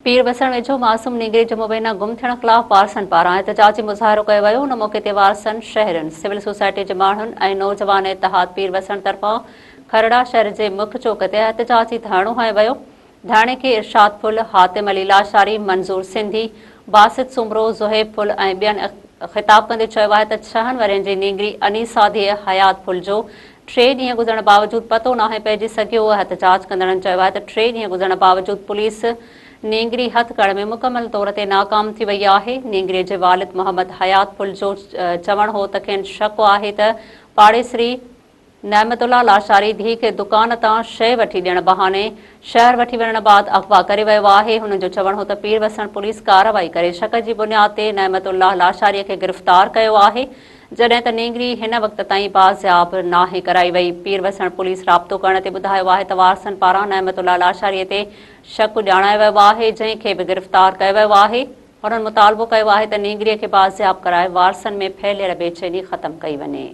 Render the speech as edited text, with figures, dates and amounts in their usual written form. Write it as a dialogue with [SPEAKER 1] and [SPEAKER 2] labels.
[SPEAKER 1] پير وسڻ ويجهو معصوم نينگري جو مبينا گم ٿيڻ خلاف وارثن پاران احتجاجي مظاهرو ڪيو ويو، ان موقعي تي وارثن، شهرين، سول سوسائٽي جي ماڻهن ۽ نوجوان اتحاد پير وسڻ طرفان کرڙا شهر جي مک چوڪ تي احتجاجي ڌرڻو هنيو ويو، ڌرڻي کي ارشاد ڦل، حاتم علي لاشاري، منظور سنڌي، باسط سومرو، زوهيب ڦل ۽ ٻين خطاب ڪندي چيو آهي ته ڇهن ورهين جي نينگري انيسا ڌيء حيات ڦل جو ٽي ڏينهن گذرڻ باوجود پتو ناهي پئجي سگهيو، احتجاج ڪندڙن چيو آهي ته ٽي ڏينهن گذرڻ باوجود پوليس نينگري هٿ ڪرڻ ۾ مڪمل طور تي ناڪام ٿي وئي آهي، نينگري جي والد محمد حيات ڦل جو چوڻ هو ته کين شڪ آهي ته پاڙيسري نعمت الله لاشاري ڌيء کي دڪان تان شيء وٺي ڏيڻ بهاني شهر وٺي وڃڻ بعد اغوا ڪري ويو آهي، هنن جو چوڻ هو ته پير وسڻ پوليس ڪارروائي ڪري شڪ جي بنياد تي نعمت الله لاشاري کي گرفتار ڪيو آهي، جڏهن ته نينگري هن وقت تائين بازياب ناهي ڪرائي وئي، پير وسڻ پوليس رابطو ڪرڻ تي ٻڌايو آهي ته وارثن پاران نعمت الله لاشاري تي شڪ ڄاڻايو ويو آهي، جنهن کي به گرفتار ڪيو ويو آهي، هنن مطالبو ڪيو آهي ته نينگري کي بازياب ڪرائي وارثن ۾ ڦهليل بيچيني ختم ڪئي وڃي.